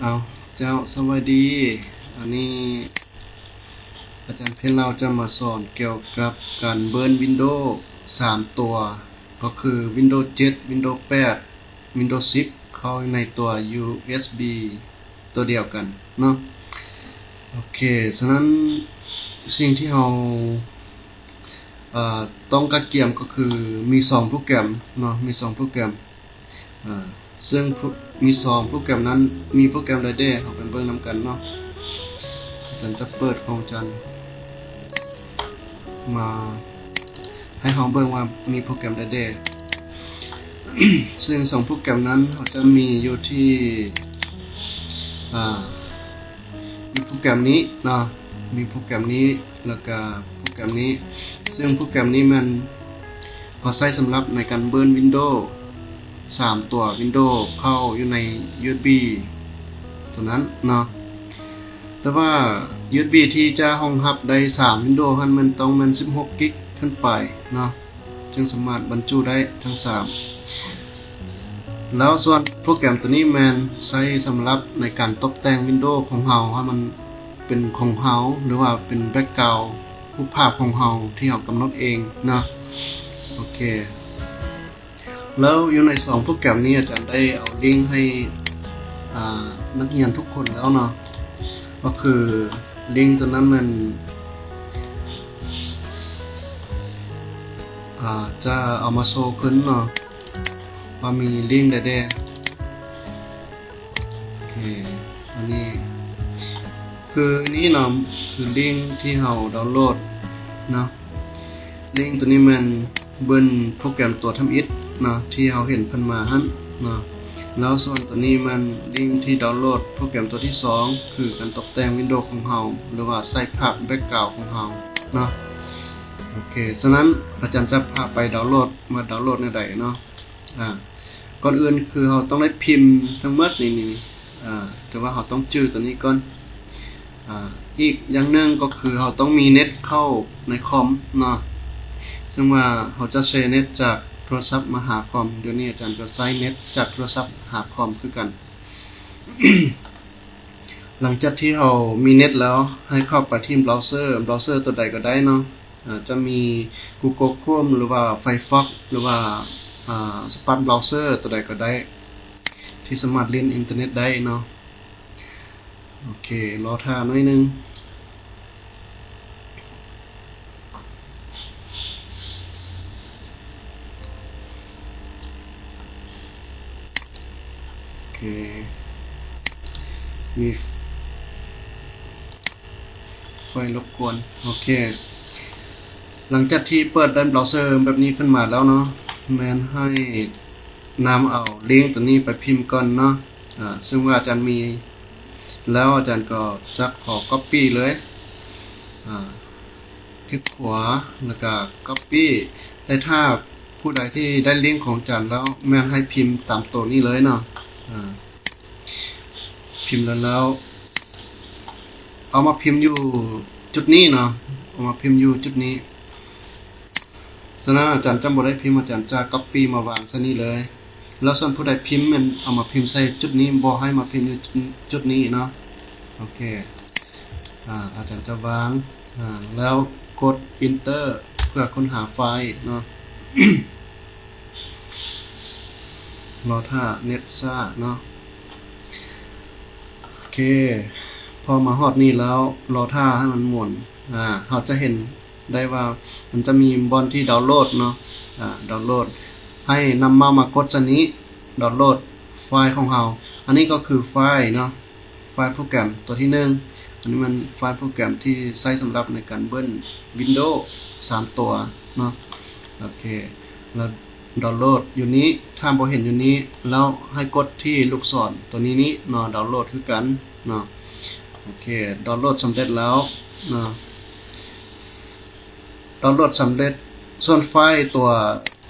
ເອົາ ເຈົ້າ ສະບາຍດີ. ອັນນີ້ອາຈານເພັນລາວຈະມາສອນກ່ຽວກັບການເບີນວິນໂດສາມຕົວ ກໍຄືວິນໂດເຈັດ ວິນໂດແປດ ວິນໂດສິບ ເຂົ້າໃນຕົວຢູເອັສບີຕົວດຽວກັນເນາະ. ໂອເຄ ສະນັ້ນສິ່ງທີ່ເຮົາ ເອີ ຕ້ອງກະກຽມກໍຄືມີສອງໂປຣແກຣມເນາະ ມີສອງໂປຣແກຣມ ເອີ ເຊິ່ງມີສອງໂປຣແກຣມນັ້ນ ມີໂປຣແກຣມໃດແດ່ ເຮົາໄປເບິ່ງນຳກັນເນາະ. ອາຈານຈະເປີດຂອງອາຈານມາ ໃຫ້ເຮົາເບິ່ງວ່າມີໂປຣແກຣມໃດແດ່. ເຊິ່ງສອງໂປຣແກຣມນັ້ນ ເຮົາຈະມີຢູ່ທີ່ ອ່າ ມີໂປຣແກຣມນີ້ເນາະ ມີໂປຣແກຣມນີ້ ແລ້ວກະໂປຣແກຣມນີ້ ເຊິ່ງໂປຣແກຣມນີ້ແມ່ນເຮົາໃຊ້ສຳລັບໃນການເບີນວິນໂດສາມຕົວ ວິນໂດເຂົ້າຢູ່ໃນຢູເອັສບີຕົວນັ້ນເນາະ. ແຕ່ວ່າຢູເອັສບີທີ່ຈະຮອງຮັບໄດ້ສາມວິນໂດຫັ້ນ ແມ່ນຕ້ອງແມ່ນສິບຫົກກິກຂຶ້ນໄປເນາະ ຈຶ່ງສາມາດບັນຈຸໄດ້ທັງສາມ. ແລ້ວສ່ວນໂປຣແກຣມຕົວນີ້ແມ່ນໃຊ້ສຳລັບໃນການຕົກແຕ່ງວິນໂດຂອງເຮົາ ໃຫ້ມັນເປັນຂອງເຮົາ ຫຼືວ່າເປັນແບັກກຣາວ ຮູບພາບຂອງເຮົາທີ່ເຮົາກຳນົດເອງເນາະ. ໂອເຄ ແລ້ວຢູ່ໃນສອງໂປຣແກຣມນີ້ ອາຈານໄດ້ເອົາລິງໃຫ້ ອ່າ ນັກຮຽນທຸກຄົນແລ້ວເນາະ ກໍຄືລິງຕົວນັ້ນແມ່ນ ອ່າ ຈະເອົາມາໂຊຂຶ້ນເນາະ ວ່າມີລິງໃດແດ່. ໂອເຄ ອັນນີ້ຄືນີ້ເນາະ ຄືລິງທີ່ເຮົາດາວໂຫຼດເນາະ. ລິງຕົວນີ້ແມ່ນເບິ່ງໂປຣແກຣມຕົວທຳອິດເນາະ ທີ່ເຮົາເຫັນຜ່ານມາຫັ້ນເນາະ. ແລ້ວສ່ວນຕົວນີ້ແມ່ນລິງທີ່ດາວໂຫຼດໂປຣແກຣມຕົວທີສອງ ຄືການຕົກແຕ່ງວິນໂດຂອງເຮົາ ຫຼືວ່າໃສ່ພາບແບັກກຣາວຂອງເຮົາເນາະ. ໂອເຄ ສະນັ້ນອາຈານຈະພາໄປດາວໂຫຼດ ວ່າດາວໂຫຼດແນວໃດເນາະ. ອາ ກ່ອນອື່ນຄືເຮົາຕ້ອງໄດ້ພິມທັງໝົດນີ້ ນີ້ ອາ ແຕ່ວ່າເຮົາຕ້ອງຈື່ຕົວນີ້ກ່ອນ. ອາ ອີກຢ່າງໜຶ່ງກໍຄືເຮົາຕ້ອງມີເນັດເຂົ້າໃນຄອມເນາະ ເຊິ່ງວ່າເຮົາຈະແຊເນັດຈາກໂທລະສັບມາຫາຄອມ. ດຽວນີ້ອາຈານກໍໃຊ້ເນັດຈາກໂທລະສັບຫາຄອມຄືກັນ. ຫຼັງຈາກທີ່ເຮົາມີເນັດແລ້ວ ໃຫ້ເຂົ້າໄປທີ່ເບຣາວເຊີ ເບຣາວເຊີຕົວໃດກໍໄດ້ເນາະ. ອາ ຈະມີກູໂກໂຄຣມ ຫຼືວ່າໄຟຟອກ ຫຼືວ່າ ອາ ສະປາດເບຣາວເຊີຕົວໃດກໍໄດ້ ທີ່ສາມາດຫຼິ້ນອິນເຕີເນັດໄດ້ເນາະ. ໂອເຄ ລໍຖ້າໜ້ອຍໜຶ່ງ. ໂອເຄ ມີໄຟລົບກວນ. ໂອເຄ ຫຼັງຈາກທີ່ເປີດໄດ້ເບຣາວເຊີແບບນີ້ຂຶ້ນມາແລ້ວເນາະ ແມ່ນໃຫ້ນຳເອົາລິງຕົວນີ້ໄປພິມກ່ອນເນາະ. ອາ ເຊິ່ງວ່າອາຈານມີແລ້ວ ອາຈານກໍຈະຂໍກັອບປີ້ເລີຍ. ອາ ຄລິກຂວາ ແລ້ວກໍກັອບປີ້. ແຕ່ຖ້າຜູ້ໃດທີ່ໄດ້ລິງຂອງອາຈານແລ້ວ ແມ່ນໃຫ້ພິມຕາມໂຕນີ້ເລີຍເນາະ. ອາ ພິມແລ້ວ ແລ້ວເອົາມາພິມຢູ່ຈຸດນີ້ເນາະ ເອົາມາພິມຢູ່ຈຸດນີ້. ສະນັ້ນອາຈານຈະບໍ່ໄດ້ພິມ ອາຈານຈະກັອບປີ້ມາວາງໃສ່ນີ້ເລີຍ. ແລ້ວສ່ວນຜູ້ໃດພິມແມ່ນເອົາມາພິມໃສ່ຈຸດນີ້ ບໍ່ໃຫ້ມາພິມຢູ່ຈຸດນີ້ເນາະ. ໂອເຄ ອາ ອາຈານຈະວາງ ອາ ແລ້ວກົດ Enter ເພື່ອຄົ້ນຫາໄຟລ໌ເນາະ. ລໍຖ້າເນັດຊ້າເນາະ. ໂອເຄ ພໍມາຮອດນີ້ແລ້ວ ລໍຖ້າໃຫ້ມັນໝູນ. ອາ ເຮົາຈະເຫັນໄດ້ວ່າມັນຈະມີບ່ອນທີ່ດາວໂຫຼດເນາະ. ອາ ດາວໂຫຼດ ໃຫ້ນຳເມົາສ໌ມາກົດໃສ່ນີ້ ດາວໂຫຼດໄຟລ໌ຂອງເຮົາ. ອັນນີ້ກໍຄືໄຟລ໌ເນາະ ໄຟລ໌ໂປຣແກຣມຕົວທີໜຶ່ງ. ອັນນີ້ມັນໄຟລ໌ໂປຣແກຣມທີ່ໃຊ້ສຳລັບໃນການເບີນວິນໂດສາມຕົວເນາະ. ໂອເຄ ແລ້ວດາວໂຫຼດຢູ່ນີ້ ຖ້າບໍ່ເຫັນຢູ່ນີ້ ແລ້ວໃຫ້ກົດທີ່ລູກສອນຕົວນີ້ນີ້ເນາະ ດາວໂຫຼດຄືກັນເນາະ. ໂອເຄ ດາວໂຫຼດສຳເລັດແລ້ວເນາະ ດາວໂຫຼດສຳເລັດ. ສ່ວນໄຟລ໌ຕົວ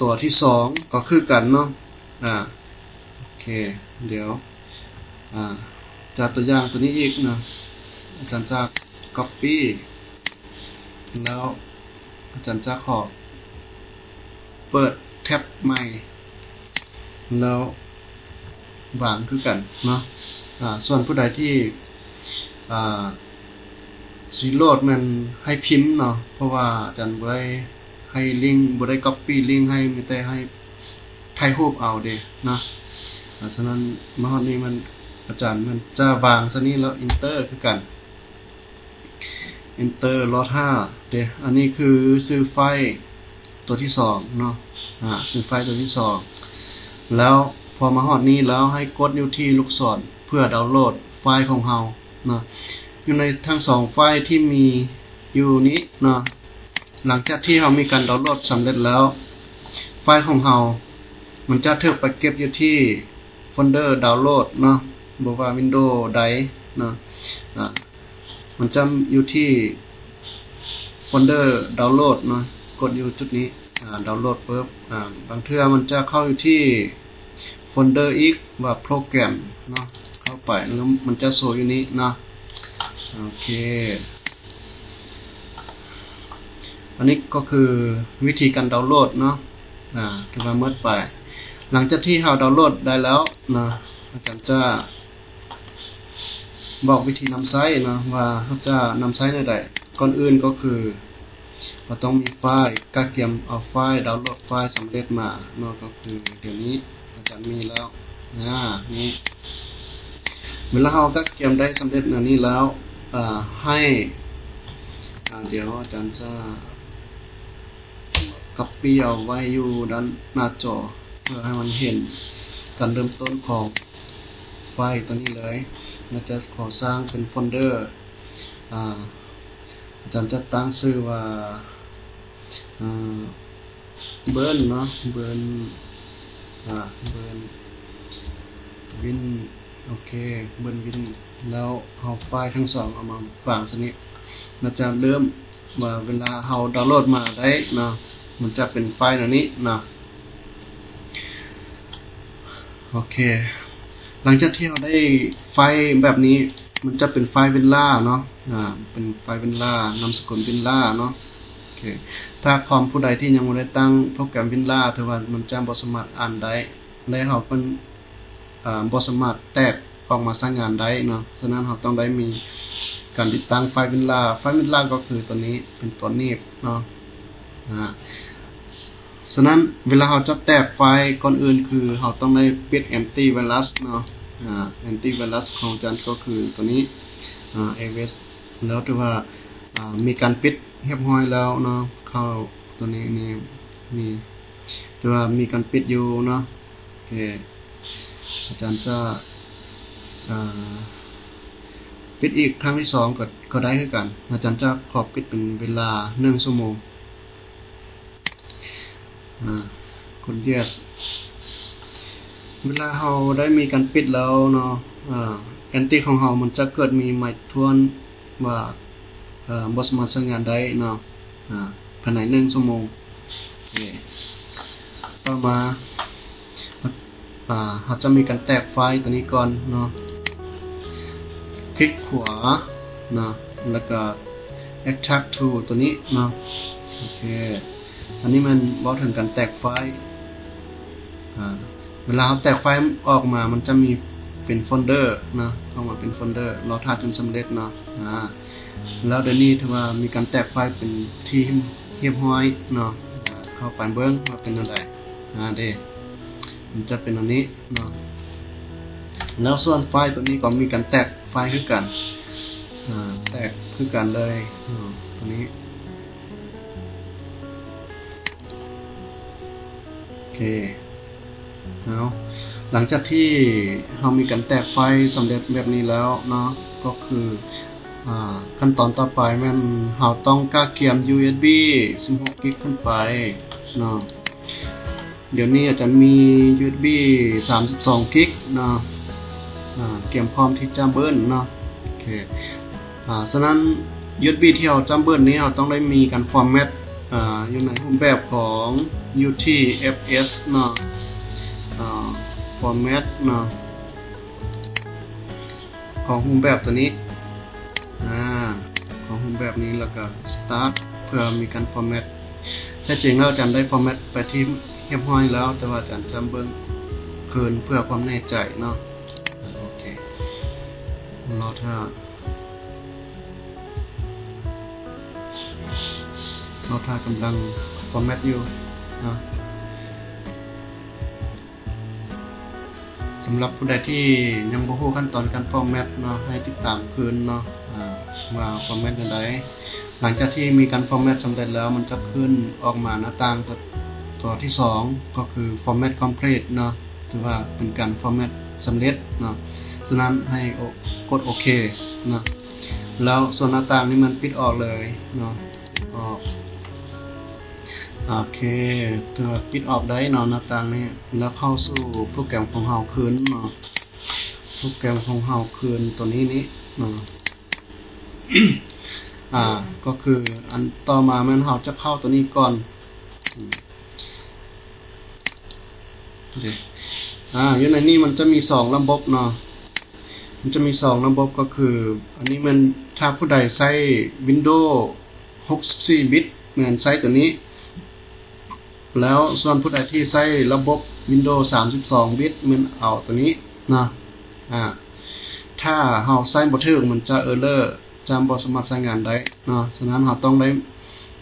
ຕົວທີສອງກໍຄືກັນເນາະ. ອາ ໂອເຄ ດຽວ ອາ ຈະຕົວຢ່າງຕົວນີ້ອີກເນາະ. ອາຈານຈະກັອບປີ້ ແລ້ວອາຈານຈະຂໍເປີດແທັບໃໝ່ ແລ້ວວາງຄືກັນເນາະ. ອາ ສ່ວນຜູ້ໃດທີ່ ອາ ຊິໂຫຼດແມ່ນໃຫ້ພິມເນາະ ເພາະວ່າອາຈານບໍ່ໄດ້ໃຫ້ລິ້ງ ບໍ່ໄດ້ກັອບປີ້ລິ້ງໃຫ້ ມີແຕ່ໃຫ້ຖ່າຍຮູບເອົາເດ້ນະ. ອາ ສະນັ້ນມາຮອດນີ້ມັນ ອາຈານມັນຈະວາງຊະນີ້ແລ້ວ Enter ຄືກັນ. Enter ລອດຫ້າເດ້. ອັນນີ້ຄືຊື່ໄຟລ໌ຕົວທີສອງເນາະ ອາ ຊື່ໄຟລ໌ຕົວທີສອງ. ແລ້ວພໍມາຮອດນີ້ແລ້ວ ໃຫ້ກົດຢູ່ທີ່ລູກສອນເພື່ອດາວໂຫຼດໄຟລ໌ຂອງເຮົາເນາະ ຢູ່ໃນທັງສອງໄຟລ໌ທີ່ມີຢູ່ນີ້ເນາະ. ຫຼັງຈາກທີ່ເຮົາມີການດາວໂຫຼດສຳເລັດແລ້ວ ໄຟລ໌ຂອງເຮົາມັນຈະຖືກໄປເກັບຢູ່ທີ່ໂຟນເດີດາວໂຫຼດເນາະ ບໍ່ວ່າວິນໂດໃດເນາະ ອາ ມັນຈະຢູ່ທີ່ໂຟນເດີດາວໂຫຼດເນາະ. ກົດຢູ່ຈຸດນີ້ ອາ ດາວໂຫຼດປຶບ ອາ ບາງເທື່ອມັນຈະເຂົ້າຢູ່ທີ່ໂຟນເດີອີກວ່າໂປຣແກຣມເນາະ ເຂົ້າໄປແລ້ວມັນຈະໂຊຢູ່ນີ້ເນາະ. ໂອເຄ ອັນນີ້ກໍຄືວິທີການດາວໂຫຼດເນາະ ອາ ຖືວ່າໝົດໄປ. ຫຼັງຈາກທີ່ເຮົາດາວໂຫຼດໄດ້ແລ້ວເນາະ ອາຈານຈະ ບອກວິທີນຳໃຊ້ເນາະ ວ່າເຮົາຈະນຳໃຊ້ແນວໃດ. ກ່ອນອື່ນກໍຄືເຮົາຕ້ອງມີໄຟລ໌ ກະກຽມເອົາໄຟລ໌ ດາວໂຫຼດໄຟລ໌ສຳເລັດມາເນາະ ກໍຄືດຽວນີ້ອາຈານມີແລ້ວ ອາ ນີ້. ເວລາເຮົາກະກຽມໄດ້ສຳເລັດແນວນີ້ແລ້ວ ອາ ໃຫ້ ອາ ດຽວອາຈານຈະ ກັອບປີ້ເອົາໄວ້ຢູ່ດ້ານໜ້າຈໍ ເພື່ອໃຫ້ມັນເຫັນການເລີ່ມຕົ້ນຂອງໄຟລ໌ຕົວນີ້ເລີຍ. ອາຈານຈະຂໍສ້າງເປັນໂຟນເດີ ອາ ອາຈານຈະຕັ້ງຊື່ວ່າ ອາ ເບີນເນາະ ເບີນ ອາ ເບີນວິນ ໂອເຄ ເບີນວິນ. ແລ້ວເອົາໄຟລ໌ທັງສອງເອົາມາວາງຊະນີ້ ມັນຈະເລີ່ມວ່າເວລາເຮົາດາວໂຫຼດມາໄດ້ເນາະ ມັນຈະເປັນໄຟລ໌ແນວນີ້ເນາະ. ໂອເຄ ຫຼັງຈາກທີ່ເຮົາໄດ້ໄຟລ໌ແບບນີ້ ມັນຈະເປັນໄຟລ໌ວິນລາເນາະ ອາ ເປັນໄຟລ໌ວິນລາ ນາມສະກຸນວິນລາເນາະ. ໂອເຄ ຖ້າຄອມຜູ້ໃດທີ່ຍັງບໍ່ໄດ້ຕັ້ງໂປຣແກຣມວິນລາ ຖືວ່າມັນຈະບໍ່ສາມາດອ່ານໄດ້ ແລະ ເຮົາເປັນ ອາ ບໍ່ສາມາດແຕກອອກມາໃຊ້ງານໄດ້ເນາະ. ສະນັ້ນເຮົາຕ້ອງໄດ້ມີການຕິດຕັ້ງໄຟລ໌ວິນລາ. ໄຟລ໌ວິນລາກໍຄືຕົວນີ້ ເປັນຕົວໜີບເນາະ. ອາ ສະນັ້ນເວລາເຮົາຈະແຕກໄຟລ໌ ກ່ອນອື່ນຄືເຮົາຕ້ອງໄດ້ປິດແອນຕີໄວຣັສເນາະ. ອາ ແອນຕີໄວຣັສຂອງອາຈານກໍຄືຕົວນີ້ ອາ ເອເວສ ແລ້ວຖືວ່າ ອາ ມີການປິດຮຽບຮ້ອຍແລ້ວເນາະ. ເຂົ້າຕົວນີ້ ນີ້ ນີ້ ຖືວ່າມີການປິດຢູ່ເນາະ. ໂອເຄ ອາຈານຈະ ອາ ປິດອີກຄັ້ງທີສອງກໍ ກໍໄດ້ຄືກັນ. ອາຈານຈະຂໍປິດເປັນເວລາໜຶ່ງຊົ່ວໂມງ. ອາ ກົດ yes. ເວລາເຮົາໄດ້ມີການປິດແລ້ວເນາະ ອາ ແອນຕີຂອງເຮົາມັນຈະເກີດມີໄມທວນວ່າ ເອີ ບໍ່ສາມາດໃຊ້ງານໄດ້ເນາະ ອາ ພາຍໃນໜຶ່ງຊົ່ວໂມງ. ໂອເຄ ຕໍ່ມາ ອາ ເຮົາຈະມີການແຕກໄຟລ໌ຕົວນີ້ກ່ອນເນາະ. ຄລິກຂວາເນາະ ແລ້ວກໍ extract to ຕົວນີ້ເນາະ. ໂອເຄ ອັນນີ້ແມ່ນເວົ້າເຖິງການແຕກໄຟລ໌. ອາ ເວລາເຮົາແຕກໄຟລ໌ອອກມາ ມັນຈະມີເປັນໂຟນເດີເນາະ ອອກມາເປັນໂຟນເດີ ລໍຖ້າຈົນສຳເລັດເນາະ. ອາ ແລ້ວດຽວນີ້ຖືວ່າມີການແຕກໄຟລ໌ເປັນທີ່ຮຽບຮ້ອຍເນາະ. ອາ ເຂົ້າໄປເບິ່ງວ່າເປັນແນວໃດ. ອາ ເດ້ ມັນຈະເປັນອັນນີ້ເນາະ. ແລ້ວສ່ວນໄຟລ໌ຕົວນີ້ກໍມີການແຕກໄຟລ໌ຄືກັນ. ອາ ແຕກຄືກັນເລີຍເນາະ ຕົວນີ້. ໂອເຄ ເອົາ ຫຼັງຈາກທີ່ເຮົາມີການແຕກໄຟລ໌ສຳເລັດແບບນີ້ແລ້ວເນາະ ກໍຄື ອາ ຂັ້ນຕອນຕໍ່ໄປແມ່ນເຮົາຕ້ອງກະກຽມ ຢູເອສບີ ສິບຫົກກິກຂຶ້ນໄປເນາະ. ດຽວນີ້ອາຈານມີ ຢູເອສບີ ສາມສິບສອງກິກເນາະ ອາ ກຽມພ້ອມທີ່ຈະເບີນເນາະ. ໂອເຄ ອາ ສະນັ້ນ ຢູເອສບີ ທີ່ເຮົາຈຳເບີນນີ້ ເຮົາຕ້ອງໄດ້ມີການຟໍແມັດ ອາ ຢູ່ໃນຮູບແບບຂອງ ຢູທີເອັຟເອສ ເນາະ ອາ ຟໍແມັດເນາະ ຂອງຮູບແບບຕົວນີ້ ອາ ຂອງຮູບແບບນີ້ ແລ້ວກໍ start ເພື່ອມີການຟໍແມັດ. ແທ້ຈິງແລ້ວອາຈານໄດ້ຟໍແມັດໄປທີ່ຮຽບຮ້ອຍແລ້ວ ແຕ່ວ່າອາຈານຈຳເບິ່ງຄືນເພື່ອຄວາມແນ່ໃຈເນາະ. ອາ ໂອເຄ ລໍຖ້າ ລໍຖ້າກຳລັງຟໍແມັດຢູ່ເນາະ. ສຳລັບຜູ້ໃດທີ່ຍັງບໍ່ຮູ້ຂັ້ນຕອນການຟໍແມັດເນາະ ໃຫ້ຕິດຕາມຄືນເນາະ ອາ ວ່າຟໍແມັດແນວໃດ. ຫຼັງຈາກທີ່ມີການຟໍແມັດສຳເລັດແລ້ວ ມັນຈະຂຶ້ນອອກມາໜ້າຕ່າງຕົວ ຕົວທີສອງ ກໍຄືຟໍແມັດຄອມພລີດເນາະ ຖືວ່າເປັນການຟໍແມັດສຳເລັດເນາະ. ສະນັ້ນໃຫ້ ໂອ ກົດໂອເຄເນາະ ແລ້ວສ່ວນໜ້າຕ່າງນີ້ມັນປິດອອກເລີຍເນາະ ປິດອອກ. ໂອເຄ ຖືວ່າປິດອອກໄດ້ເນາະ ໜ້າຕ່າງນີ້ ແລ້ວເຂົ້າສູ່ໂປຣແກຣມຂອງເຮົາຄືນເນາະ ໂປຣແກຣມຂອງເຮົາຄືນຕົວນີ້ນີ້ເນາະ. ອາ ກໍຄືອັນຕໍ່ມາແມ່ນເຮົາຈະເຂົ້າຕົວນີ້ກ່ອນ ອາ ຢູ່ໃນນີ້ມັນຈະມີສອງລະບົບເນາະ ມັນຈະມີສອງລະບົບ ກໍຄືອັນນີ້ແມ່ນຖ້າຜູ້ໃດໃຊ້ວິນໂດຫົກສິບສີ່ບິດ ແມ່ນໃຊ້ຕົວນີ້ ແລ້ວສ່ວນຜູ້ໃດທີ່ໃຊ້ລະບົບວິນໂດສາມສິບສອງບິດ ແມ່ນເອົາຕົວນີ້ເນາະ. ອາ ຖ້າເຮົາໃຊ້ບໍ່ຖືກ ມັນຈະເອີເຣີ ຈະບໍ່ສາມາດໃຊ້ງານໄດ້ເນາະ. ສະນັ້ນເຮົາຕ້ອງໄດ້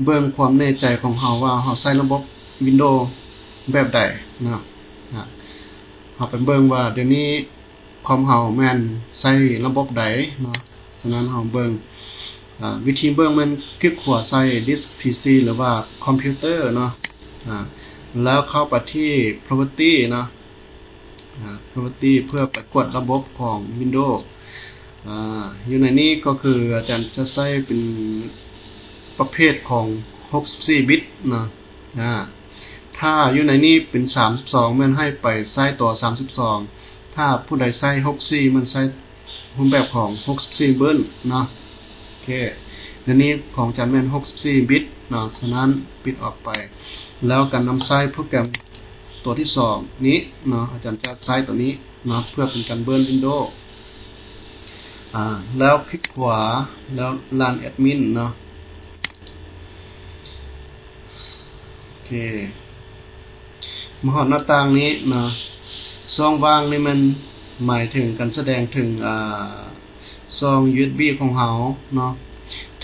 ເບິ່ງຄວາມແນ່ໃຈຂອງເຮົາວ່າເຮົາໃຊ້ລະບົບວິນໂດແບບໃດເນາະ. ອາ ເຮົາໄປເບິ່ງວ່າດຽວນີ້ຄອມເຮົາແມ່ນໃຊ້ລະບົບໃດເນາະ. ສະນັ້ນເຮົາເບິ່ງ ອາ ວິທີເບິ່ງແມ່ນຄລິກຂວາໃສ່ດິສພີຊີ ຫຼືວ່າຄອມພິວເຕີເນາະ ອາ ແລ້ວເຂົ້າໄປທີ່ພຣັອເວີຕີ້ເນາະ ອາ ພຣັອເວີຕີ້ ເພື່ອໄປກວດລະບົບຂອງວິນໂດ. ອາ ຢູ່ໃນນີ້ກໍຄືອາຈານຈະໃຊ້ເປັນປະເພດຂອງຫົກສິບສີ່ບິດເນາະ. ອາ ຖ້າຢູ່ໃນນີ້ເປັນສາມສິບສອງ ແມ່ນໃຫ້ໄປໃຊ້ຕົວສາມສິບສອງ ຖ້າຜູ້ໃດໃຊ້ຫົກສິບສີ່ ແມ່ນໃຊ້ຮູບແບບຂອງຫົກສິບສີ່ບິດເນາະ. ໂອເຄ ດຽວນີ້ຂອງອາຈານແມ່ນຫົກສິບສີ່ບິດເນາະ ສະນັ້ນປິດອອກໄປ ແລ້ວການນຳໃຊ້ໂປຣແກຣມຕົວທີສອງນີ້ເນາະ ອາຈານຈະໃຊ້ຕົວນີ້ເນາະ ເພື່ອເປັນການເບີນວິນໂດ. ອາ ແລ້ວຄລິກຂວາ ແລ້ວຣັນແອັດມິນເນາະ. ໂອເຄ ມາຮອດໜ້າຕ່າງນີ້ເນາະ ຊ່ອງວ່າງນີ້ແມ່ນໝາຍເຖິງການສະແດງເຖິງ ອາ ຊ່ອງຢູເອັສບີຂອງເຮົາເນາະ.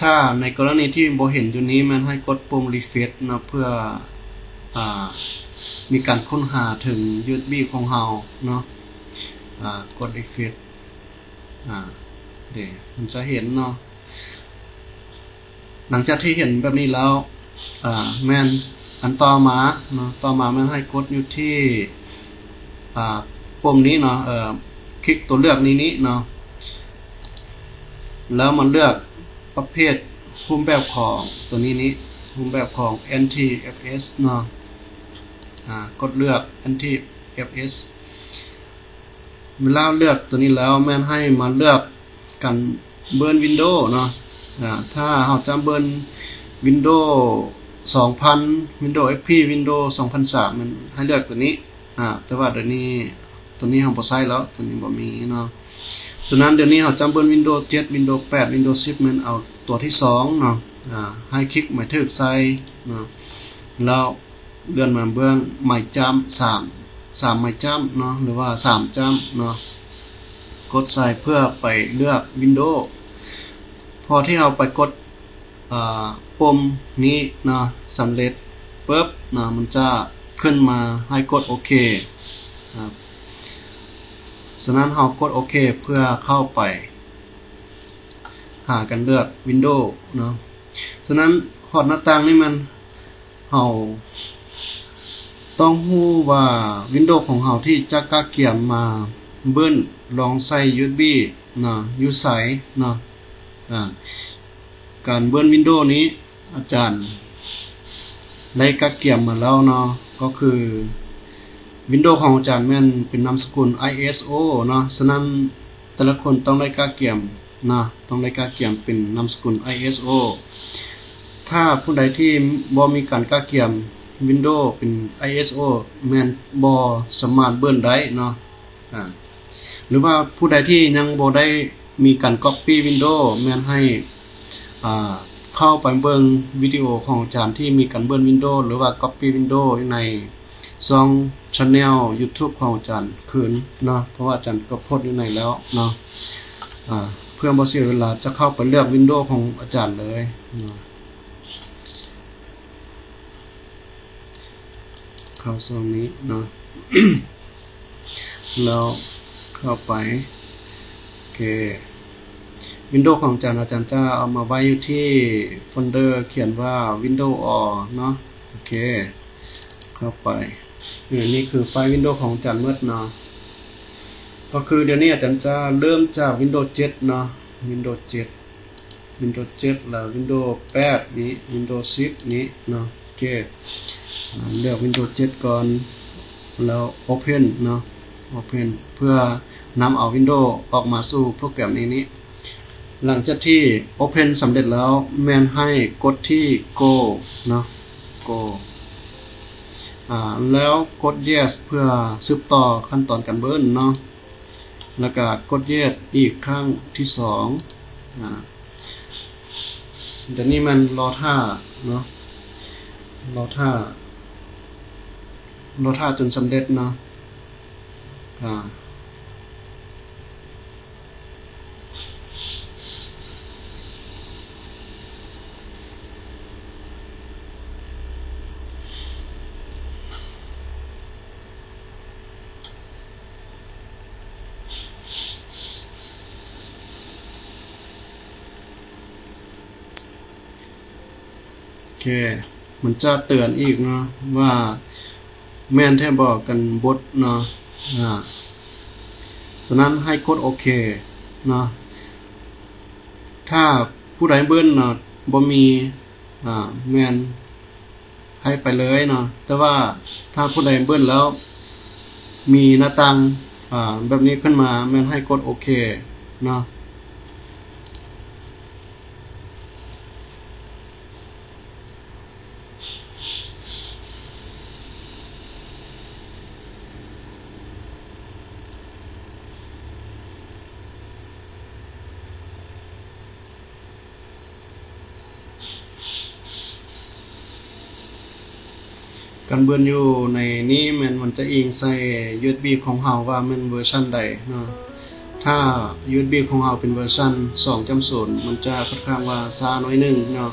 ຖ້າໃນກໍລະນີທີ່ບໍ່ເຫັນຢູ່ນີ້ ແມ່ນໃຫ້ກົດປຸ່ມຣີເຟຣຊເນາະ ເພື່ອ ອາ ມີການຄົ້ນຫາເຖິງຢູເອັສບີຂອງເຮົາເນາະ. ອາ ກົດຣີເຟຣຊ ອາ ເດ ມັນຈະເຫັນເນາະ. ຫຼັງຈາກທີ່ເຫັນແບບນີ້ແລ້ວ ອາ ແມ່ນອັນຕໍ່ມາເນາະ ຕໍ່ມາແມ່ນໃຫ້ກົດຢູ່ທີ່ ອາ ປຸ່ມນີ້ເນາະ ເອີ ຄລິກຕົວເລືອກນີ້ນີ້ເນາະ ແລ້ວມາເລືອກປະເພດຮູບແບບຂອງຕົວນີ້ນີ້ ຮູບແບບຂອງແອັນທີເອັຟເອສເນາະ. ອາ ກົດເລືອກແອັນທີເອັຟເອສ ເວລາເລືອກຕົວນີ້ແລ້ວ ແມ່ນໃຫ້ມາເລືອກການເບີນວິນໂດເນາະ. ອາ ຖ້າເຮົາຈະເບີນວິນໂດສອງພັນ ວິນໂດເອັກພີ ວິນໂດສອງພັນສາມ ແມ່ນໃຫ້ເລືອກຕົວນີ້. ອາ ແຕ່ວ່າດຽວນີ້ ຕົວນີ້ເຮົາບໍ່ໃຊ້ແລ້ວ ຕົວນີ້ບໍ່ມີເນາະ. ສະນັ້ນດຽວນີ້ເຮົາຈະເບີນວິນໂດເຈັດ ວິນໂດແປດ ວິນໂດສິບ ແມ່ນເອົາຕົວທີສອງເນາະ. ອາ ໃຫ້ຄລິກໝາຍຖືກໃສ່ເນາະ ແລ້ວ ເລື່ອນມາເບື້ອງໄມ້ຈ້ຳ ສາມ ສາມໄມ້ຈ້ຳເນາະ ຫຼືວ່າສາມຈ້ຳເນາະ ກົດໃສ່ເພື່ອໄປເລືອກວິນໂດ. ພໍທີ່ເຮົາໄປກົດ ອາ ປຸ່ມນີ້ເນາະ ສຳເລັດປຶບເນາະ ມັນຈະຂຶ້ນມາໃຫ້ກົດໂອເຄ. ສະນັ້ນເຮົາກົດໂອເຄເພື່ອເຂົ້າໄປ ຫາການເລືອກວິນໂດເນາະ. ສະນັ້ນຮອດໜ້າຕ່າງນີ້ແມ່ນເຮົາຕ້ອງຮູ້ວ່າວິນໂດຂອງເຮົາທີ່ຈະກະກຽມມາເບີນລອງໃສ່ຢູເອັສບີເນາະ ຢູ່ໃສເນາະ. ອາ ການເບີນວິນໂດນີ້ ອາຈານໄດ້ກະກຽມມາແລ້ວເນາະ ກໍຄືວິນໂດຂອງອາຈານແມ່ນເປັນນາມສະກຸນໄອເອສໂອເນາະ. ສະນັ້ນແຕ່ລະຄົນຕ້ອງໄດ້ກະກຽມເນາະ ຕ້ອງໄດ້ກະກຽມເປັນນາມສະກຸນໄອເອສໂອ. ຖ້າຜູ້ໃດທີ່ບໍ່ມີການກະກຽມວິນໂດເປັນໄອເອສໂອ ແມ່ນບໍ່ສາມາດເບີນໄດ້ເນາະ. ອາ ຫຼືວ່າຜູ້ໃດທີ່ຍັງບໍ່ໄດ້ມີການກັອບປີ້ວິນໂດ ແມ່ນໃຫ້ ອາ ເຂົ້າໄປເບິ່ງວິດີໂອຂອງອາຈານທີ່ມີການເບີນວິນໂດ ຫຼືວ່າກັອບປີ້ວິນໂດຢູ່ໃນຊ່ອງແຊນແນວຢູທູບຂອງອາຈານຄືນເນາະ ເພາະວ່າອາຈານກໍໂພສຢູ່ໃນແລ້ວເນາະ. ອາ ເພື່ອບໍ່ເສຍເວລາ ຈະເຂົ້າໄປເລືອກວິນໂດຂອງອາຈານເລີຍເນາະ. ເຂົ້າຊ່ອງນີ້ເນາະ ແລ້ວເຂົ້າໄປ. ໂອເຄ ວິນໂດຂອງອາຈານ ອາຈານຈະເອົາມາໄວ້ຢູ່ທີ່ໂຟນເດີຂຽນວ່າ Windows All ເນາະ. ໂອເຄ ເຂົ້າໄປ. ເອີ ນີ້ຄືໄຟລ໌ວິນໂດຂອງອາຈານໝົດເນາະ. ກໍຄືດຽວນີ້ອາຈານຈະເລີ່ມຈາກວິນໂດເຈັດເນາະ ວິນໂດເຈັດ ວິນໂດເຈັດ ແລ້ວວິນໂດແປດນີ້ ວິນໂດສິບນີ້ເນາະ. ໂອເຄ ອາ ເລືອກວິນໂດເຈັດກ່ອນ ແລ້ວ Open ເນາະ Open ເພື່ອນຳເອົາວິນໂດອອກມາສູ່ໂປຣແກຣມນີ້ນີ້. ຫຼັງຈາກທີ່ Open ສຳເລັດແລ້ວ ແມ່ນໃຫ້ກົດທີ່ Go ເນາະ Go ອາ ແລ້ວກົດ Yes ເພື່ອສືບຕໍ່ຂັ້ນຕອນການເບີນເນາະ. ແລ້ວກະກົດ Yes ອີກຄັ້ງທີສອງ. ອາ ດຽວນີ້ແມ່ນລໍຖ້າເນາະ ລໍຖ້າ ລໍຖ້າຈົນສຳເລັດເນາະ. ອາ ໂອເຄ ມັນຈະເຕືອນອີກເນາະ ວ່າແມ່ນແທ້ບໍ່ກັນບົດເນາະ. ອາ ສະນັ້ນໃຫ້ກົດໂອເຄເນາະ. ຖ້າຜູ້ໃດເບີນເນາະ ບໍ່ມີ ອາ ແມ່ນໃຫ້ໄປເລີຍເນາະ. ແຕ່ວ່າຖ້າຜູ້ໃດເບີນແລ້ວ ມີໜ້າຕ່າງ ອາ ແບບນີ້ຂຶ້ນມາ ແມ່ນໃຫ້ກົດໂອເຄເນາະ. ການເບີນຢູ່ໃນນີ້ແມ່ນມັນຈະອີງໃສ່ ຢູເອັສບີ ຂອງເຮົາວ່າແມ່ນເວີຊັນໃດເນາະ. ຖ້າ ຢູເອັສບີ ຂອງເຮົາເປັນເວີຊັນ ສອງຈຸດສູນ ມັນຈະຄ່ອນຂ້າງວ່າຊ້າໜ້ອຍໜຶ່ງເນາະ.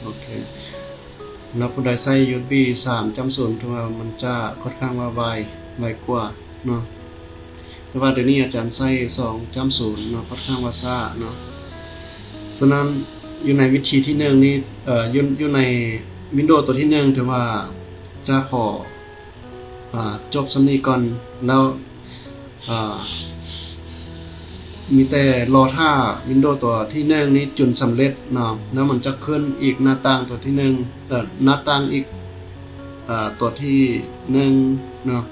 ໂອເຄ ແລ້ວຜູ້ໃດໃຊ້ ຢູເອັສບີ ສາມຈຸດສູນ ຖືວ່າມັນຈະຄ່ອນຂ້າງວ່າໄວ ໄວກວ່າເນາະ. ແຕ່ວ່າດຽວນີ້ອາຈານໃຊ້ ສອງຈຸດສູນ ເນາະ ຄ່ອນຂ້າງວ່າຊ້າເນາະ. ສະນັ້ນຢູ່ໃນວິທີທີໜຶ່ງນີ້ ເອີ ຢູ່ ຢູ່ໃນວິນໂດຕົວທີໜຶ່ງ ຖືວ່າຈະຂໍ ອາ ຈົບສ່ຳນີ້ກ່ອນ ແລ້ວ ອາ ມີແຕ່ລໍຖ້າວິນໂດຕົວທີໜຶ່ງນີ້ຈົນສຳເລັດເນາະ ແລ້ວມັນຈະຂຶ້ນອີກໜ້າຕ່າງຕົວທີໜຶ່ງ ເອີ ໜ້າຕ່າງອີກ ອາ ຕົວທີໜຶ່ງເນາະ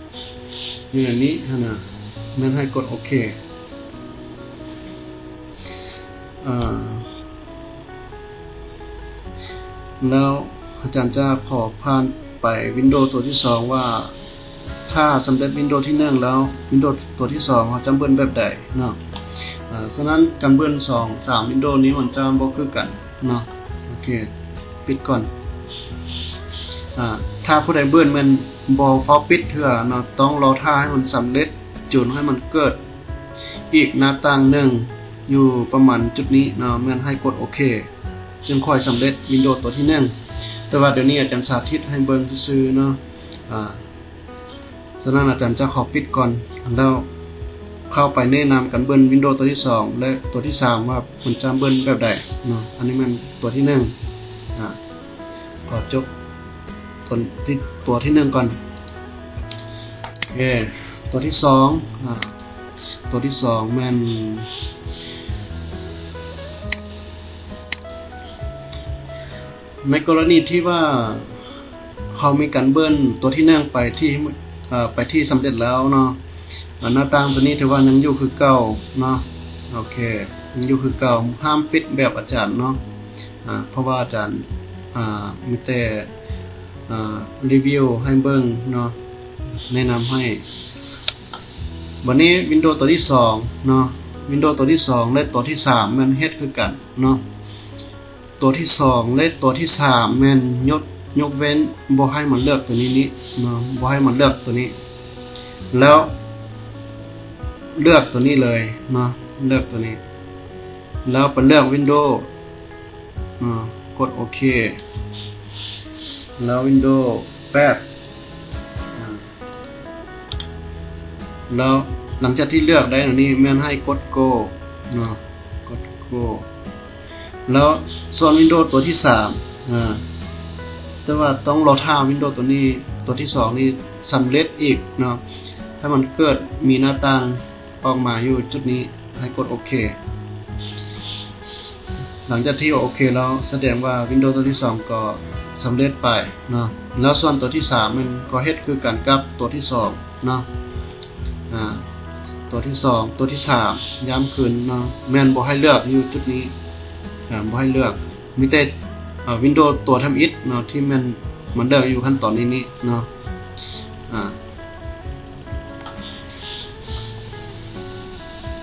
ຢູ່ໃນນີ້ຫັ້ນນະ ແມ່ນໃຫ້ກົດໂອເຄ. ອາ ແລ້ວອາຈານຈະຂໍຜ່ານໄປວິນໂດຕົວທີສອງວ່າ ຖ້າສຳເລັດວິນໂດທີໜຶ່ງແລ້ວ ວິນໂດຕົວທີສອງເຮົາຈະເບິ່ງແບບໃດເນາະ. ອາ ສະນັ້ນການເບິ່ງສອງສາມວິນໂດນີ້ມັນຈະບໍ່ຄືກັນເນາະ. ໂອເຄ ປິດກ່ອນ. ອາ ຖ້າຜູ້ໃດເບິ່ງແມ່ນບໍ່ຟ້າວປິດເທື່ອເນາະ ຕ້ອງລໍຖ້າໃຫ້ມັນສຳເລັດ ຈົນໃຫ້ມັນເກີດ ອີກໜ້າຕ່າງໜຶ່ງຢູ່ປະມານຈຸດນີ້ເນາະ ແມ່ນໃຫ້ກົດໂອເຄ ຈຶ່ງຄ່ອຍສຳເລັດວິນໂດຕົວທີໜຶ່ງ. ແຕ່ວ່າດຽວນີ້ອາຈານສາທິດໃຫ້ເບິ່ງຊື່ໆເນາະ. ອາ ສະນັ້ນອາຈານຈະຂໍປິດກ່ອນ ແລ້ວເຂົ້າໄປແນະນຳການເບິ່ງວິນໂດຕົວທີສອງ ແລະ ຕົວທີສາມວ່າມັນຈະເບິ່ງແບບໃດເນາະ. ອັນນີ້ແມ່ນຕົວທີໜຶ່ງ ອາ ຂໍຈົບຕົວທີ່ ຕົວທີໜຶ່ງກ່ອນ. ໂອເຄ ຕົວທີສອງ ອາ ຕົວທີສອງແມ່ນ ໃນກໍລະນີທີ່ວ່າເຮົາມີການເບິ່ງຕົວທີໜຶ່ງໄປທີ່ ເອີ ໄປທີ່ສຳເລັດແລ້ວເນາະ ອາ ໜ້າຕ່າງຕົວນີ້ຖືວ່າຍັງຢູ່ຄືເກົ່າເນາະ. ໂອເຄ ຍັງຢູ່ຄືເກົ່າ ຫ້າມປິດແບບອາຈານເນາະ. ອາ ເພາະວ່າອາຈານ ອາ ມີແຕ່ ອາ ຣີວິວໃຫ້ເບິ່ງເນາະ ແນະນຳໃຫ້. ບັດນີ້ວິນໂດຕົວທີສອງເນາະ ວິນໂດຕົວທີສອງ ແລະ ຕົວທີສາມແມ່ນເຮັດຄືກັນເນາະ. ຕົວທີສອງ ແລະ ຕົວທີສາມແມ່ນຍົກ ຍົກເວັ້ນບໍ່ໃຫ້ມາເລືອກຕົວນີ້ນີ້ເນາະ ບໍ່ໃຫ້ມາເລືອກຕົວນີ້ ແລ້ວເລືອກຕົວນີ້ເລີຍເນາະ ເລືອກຕົວນີ້. ແລ້ວໄປເລືອກ Windows ອາ ກົດໂອເຄ ແລ້ວ Windows ແປດ ອາ ແລ້ວຫຼັງຈາກທີ່ເລືອກໄດ້ແນວນີ້ ແມ່ນໃຫ້ກົດ Go ເນາະ ກົດ Go ແລ້ວສ່ວນ Windows ຕົວທີສາມ ອາ ແຕ່ວ່າຕ້ອງລໍຖ້າ Windows ຕົວນີ້ ຕົວທີສອງນີ້ສຳເລັດອີກເນາະ ຖ້າມັນເກີດມີໜ້າຕ່າງອອກມາຢູ່ຈຸດນີ້ ໃຫ້ກົດໂອເຄ. ຫຼັງຈາກທີ່ໂອເຄແລ້ວ ສະແດງວ່າ Windows ຕົວທີສອງກໍສຳເລັດໄປເນາະ ແລ້ວສ່ວນຕົວທີສາມມັນກໍເຮັດຄືກັນກັບຕົວທີສອງເນາະ ອາ ຕົວທີສອງ ຕົວທີສາມ ຢ້ຳຄືນເນາະ ແມ່ນບໍ່ໃຫ້ເລືອກຢູ່ຈຸດນີ້ ອາ ບໍ່ໃຫ້ເລືອກ ມີແຕ່ ອາ Windows ຕົວທຳອິດເນາະ ທີ່ແມ່ນມັນເລືອກຢູ່ຂັ້ນຕອນນີ້ນີ້ເນາະ ອາ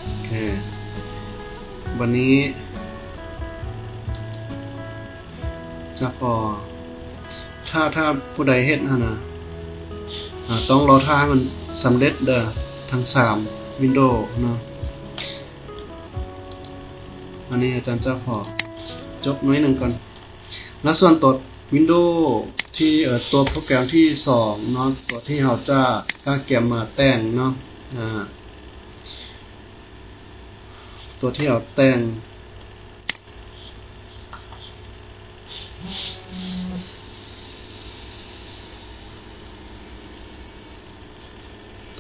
ໂອເຄ ບັດນີ້ຈະຂໍ ຖ້າ ຖ້າຜູ້ໃດເຮັດຫັ້ນນະ ອາ ຕ້ອງລໍຖ້າໃຫ້ມັນສຳເລັດເດີ ທັງສາມ Windows ເນາະ. ອັນນີ້ອາຈານຈະຂໍຈົບໜ້ອຍໜຶ່ງກ່ອນ ແລ້ວສ່ວນຕົວ Windows ທີ່ ເອີ ຕົວໂປຣແກຣມທີສອງເນາະ ຕົວທີ່ເຮົາຈະກະກຽມມາແຕ່ງເນາະ ອາ ຕົວທີ່ເຮົາແຕ່ງ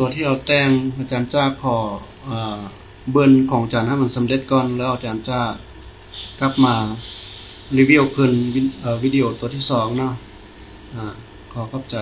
ຕົວທີ່ເຮົາແຕ່ງ ອາຈານຈະຂໍ ເອີ ເບິ່ງຂອງອາຈານໃຫ້ມັນສຳເລັດກ່ອນ ແລ້ວອາຈານຈະກັບມາຣີວິວຄືນ ວິ ເອີ ວິດີໂອຕົວທີສອງເນາະ ອາ ຂໍຂອບໃຈ.